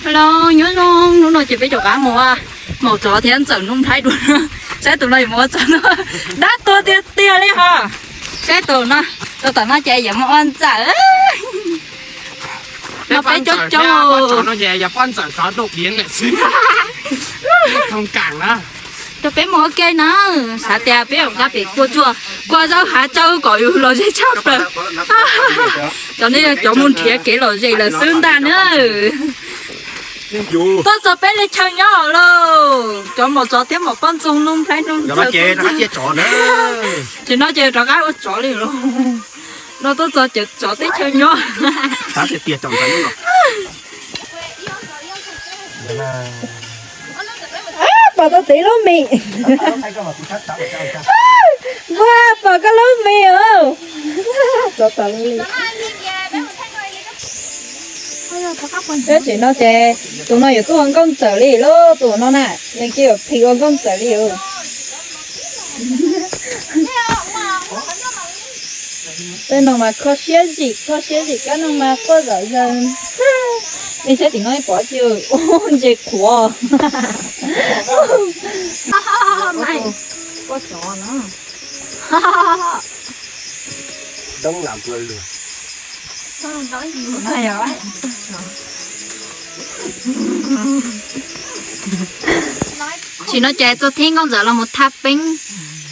Hello, nyob zoo, hnub no ces peb caum qab mus ua maum tsov thiab ntxawm Nuj Nplhaib dua. Saib tus no yuav mus ua tsov no, dab tuag tiag tiag li ho. Saib tus no, tus tom no ces yuav mus ua ntxawm. No peb coob coob. Rau peb mus ua ke na, xav tias peb mus nqa pem kua txuag, kua zaub hav tsawb kom yus lom zem tshaj plaws. Cov no yog cov mus nrhiav kev lom zem lawm xwb ntag na. Tuaj txog peb li chaw nyob lauj, cov maum tsov thiab maum poj ntxoog Nuj Nplhaib Nuj Ntxawm. Tsis no ces rov qab ua tsov li lauj. No tuaj txog cov tsov teb chaws nyob. Pom tau tus lub mis. Npua, pom koj lub mis os. Tab sis no ces tus no yuav tuaj ua nkauj ntxawm li lauj, tus no na, nws cia yuav phim ua nkauj ntxawm li os. Tej no mas kho siab zim, kho siab zim, kab no mas quaj zom zaws. Nej saib tim no pom tsis, ntses qhuav. Tsis no ces txog thib nkauj ntxawm los mus thaj peeb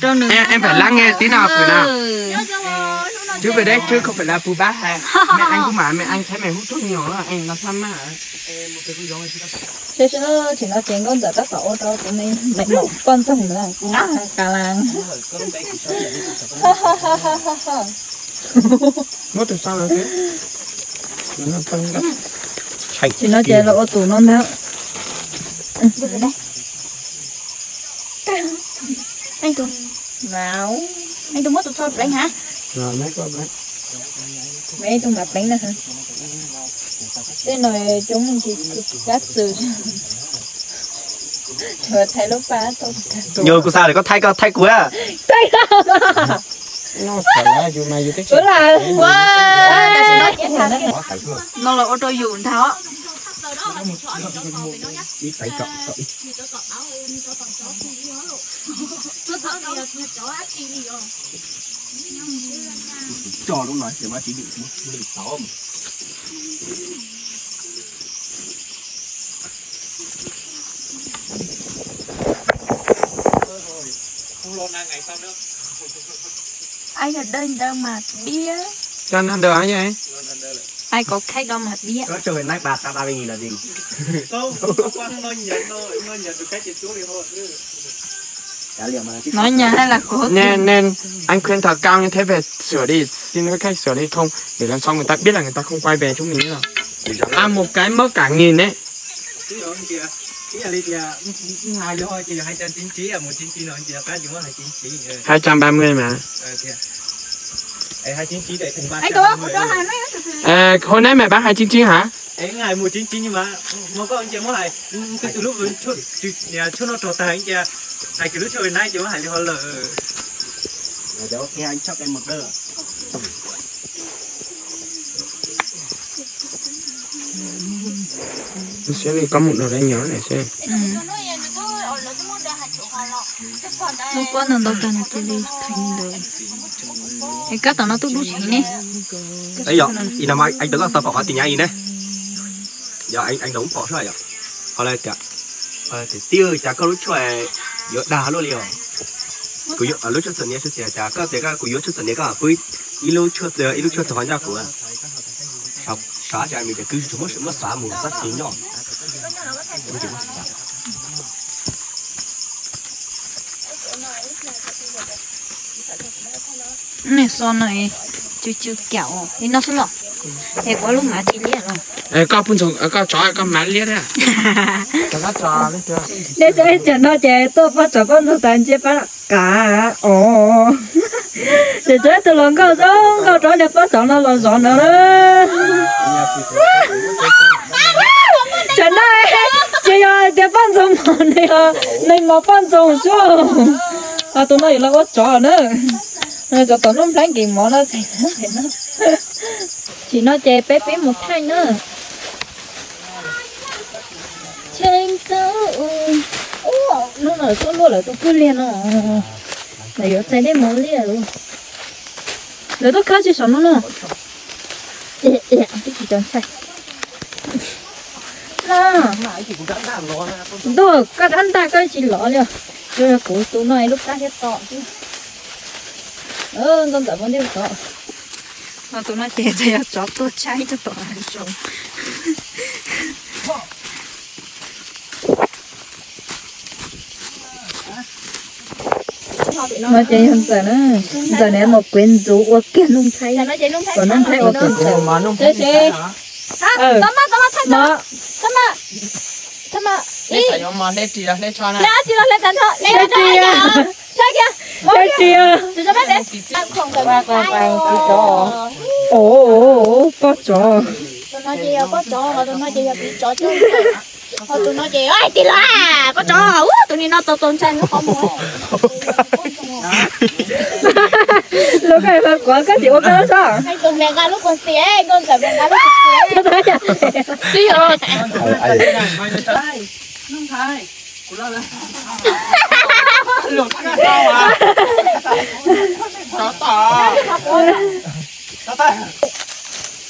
rau nws. Em phải lắng nghe tí nào Phượng nào. Trước về đấy, chứ không phải là Phượng bác hả? Mẹ anh cũng mà, mẹ anh thấy mày hút thuốc nhiều lắm, anh nó thắc mắc hả? Tsis no ces nkauj ntxawm tab tom ua rau tus me maum poj ntxoog ntawd qas las. Tsis no ces los ua tus no ntag. Anh Tú, anh Tú muab tus txho pleev hả? Mấy tus mà pleev nè hả? Tej no coob tsis kab txwm. Thaij lub pa tau. Yog kuv xa lawm koj thaij koj thaij kuv. Thaij koj. No los ua rau yus ntag. Ai, đơn đơn mà biết. Cho nó đỡ chứ. Ai có khách đâu mà biết. Có trời nắng ba sao ba mươi nghìn là gì? Nói nhà hay là của Nên, nên anh khuyên thật cao như thế về sửa đi, xin các khách sửa đi không? Để lần sau người ta biết là người ta không quay về chúng mình nữa. Ăn một cái mất cả nghìn đấy. Hai trăm ba mươi mà. Ê, hôm nay mày bán hai chín chín hả? Ê, ngày mùa chín chín nhưng mà mà có anh chị mới hài từ, từ lúc trước, trước, nhà trước nó trò tài anh chị hài từ lúc trước đến nay chị mới hài đi hoa lờ. Rồi đó, ok, anh cho em một đơn. Xyov li koj mus dua lawv nyob lawm xwb. Muaj pob ntau ntau tag nws cia li theev ntawd. Es kab tom no tuaj dub tsis heev ne. Ê, yog, i no mas anh tưởng có tao phỏng vấn tin nhắn gì đấy. Giờ anh, anh đóng phỏng suốt rồi. Họ lại tias, họ lại tias, Tiêu, chả có lúa chuối, yuav dag luaj li os. Kuv yuav, lub tshuaj txom nyem xwb tias, cas koj tias koj, kuv yuav tshuaj txom nyem koj pub ib lub tshuaj, ib lub tshuaj txog qhov ncauj kuv. Xav, xav cas nws tias kwv tsis muaj, muaj xav mus txoj kev nyob. Nws xo no, cw cw kaum li no xwb los. Es kuv lub mav tsis liab los. Koj pub ntxoog koj tsov koj mav liab thiab. Nej saib cov no ces tuaj pab tsov pab ntxoog tas ntsiab pab qav os. Ces tsov tus hluas nkauj zoo nkauj rau niag pab tsov no los zov no. Tsam no tsis yog tias poj ntxoog mos, nws yog neeg mos poj ntxoog xwb. Ho tus no yuav los ua tsov na. Tsov tom Nuj Nplhaib nkim mov no. Tsis no ces peb pib mus thaij na. Lawv tuaj luaj lawv tus kwj liag no, lawv yuav txais dej mov liaj lawm. Lawv tuaj khawb tsis saum no no. Twb tsis tau ntshai. Ntuj, koj rab ntaj koj tsis lov li. Yog kuv tus no lub plab thiab to xwb. Nkauj Ntxawm muab ntej tod. No tus no ces txawm yog tsov tuag tshaib ib tug tom zoo. No ces yog Ntxawm na, Ntxawm niam mus kuev ntxuv ua kiag Nuj Nplhaib, kom Nuj Nplhaib ua kiag Ntxawm. Hleb ris, hleb ris, poj tsov. Tus no ces yog poj tsov, tus no ces yog poj tsov, tus no ces, tis laug, poj tsov, tus ni no txaus txaus ntshai lub qhov muag. Lub koj pa quav koj tsis ua koj lub sob. Tus me nqa lub kua xiav, Nkauj Ntxawm me nqa lub kua xiav. Twb yog.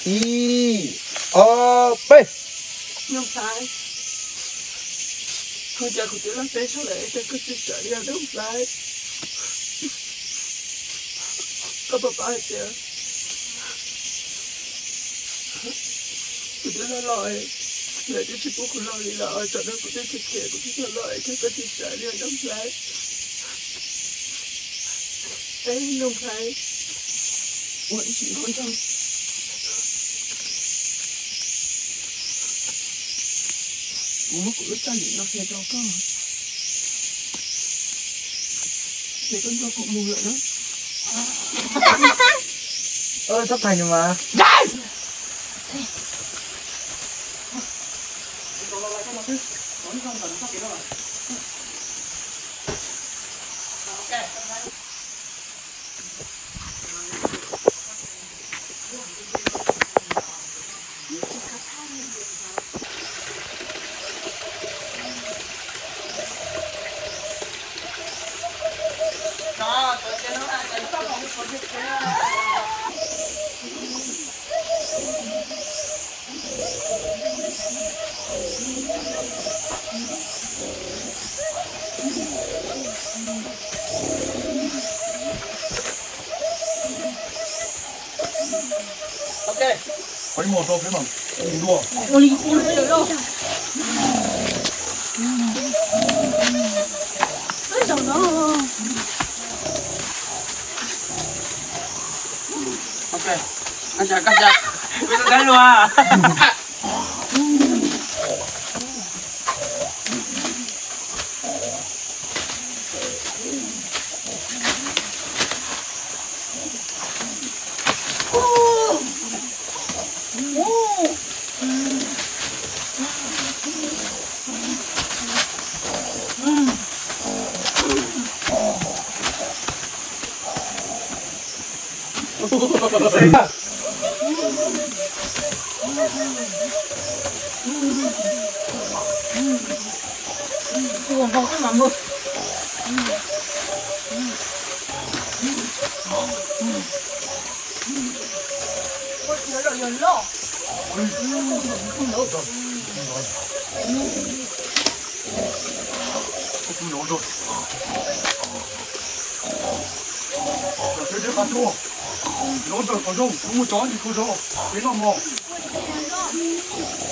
Ib, ob, peb. Nuj Nplhaib, kuv cas kuv twb loj peb xyoos lawm es cas koj tsis kam li os Nuj Nplhaib? Koj puas paub hais tias kuv twb loj loj, lawv twb tsis pub kuv los li los tsam no kuv twb khiav khiav kuv twb txog loj es cas koj tsis kam li os Nuj Nplhaib? Es Nuj Nplhaib, ua ib sim nkauj nraug, kuv muab kuv lub txaj lim no qhia rau koj, ces koj nrog kuv mus lawm na. Txhob thaiv nws mas.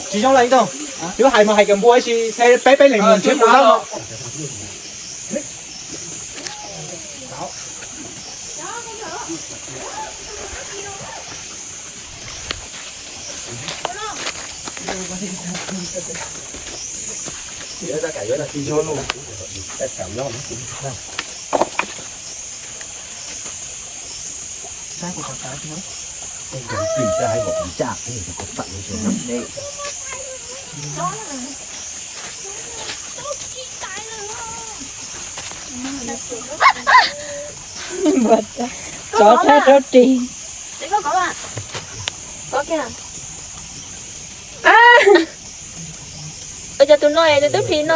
Tsis zoo lawm ib tug, twb hais mas hais kom npua ib si, peb peb leeg mus nrhiav kuv zaub no. Tsov thab rau ris. Ua cas tus no, tus twb plis no,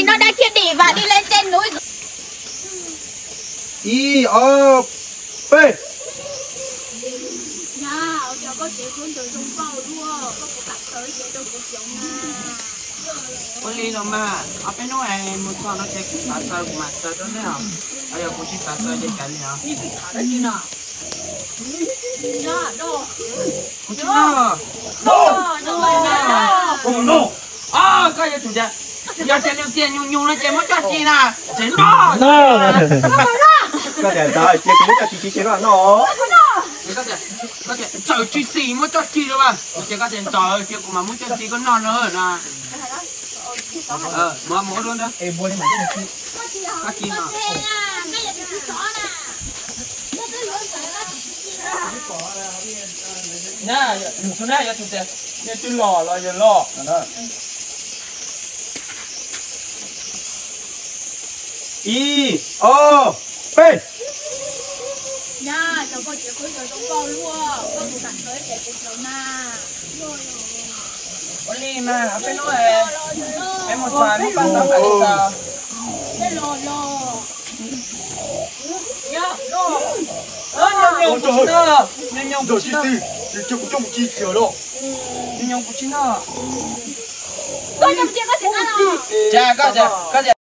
tsis noj dab thiab dim vas di le nce nuv. Ib, ob, peb. Ua li los mas, ob peb hnub es mus txog no ces kuv xav xaws kuv mam xaws rau nej os. Yog kuv tsis xav xaws ces kav liam os. Kuv tsis noj. Koj yuav tsum tias, yog tias nws tias nyuj nyuj no ces muab coj ci na, ces noj. Koj tias ntxawm ces kuv muab coj ci, ces koj noj. Koj tias ntxawm tsis xis muab coj ci los mas, ces koj tias ntxawm ces kuv mam muab coj ci koj noj no na. Mus ua dua ntawd. Koj ci no. Yus xub na yuav tus tias nej twb los los yog los no. Ib, ob, peb. Ua li mas, peb hnub peb mus txog muab paj ntaub paj txog. Nyuj nyoog kuv tsis noj. Nyuj nyoog kuv tsis noj. Nyuj nyoog kuv tsis noj. Cas koj tias, koj tias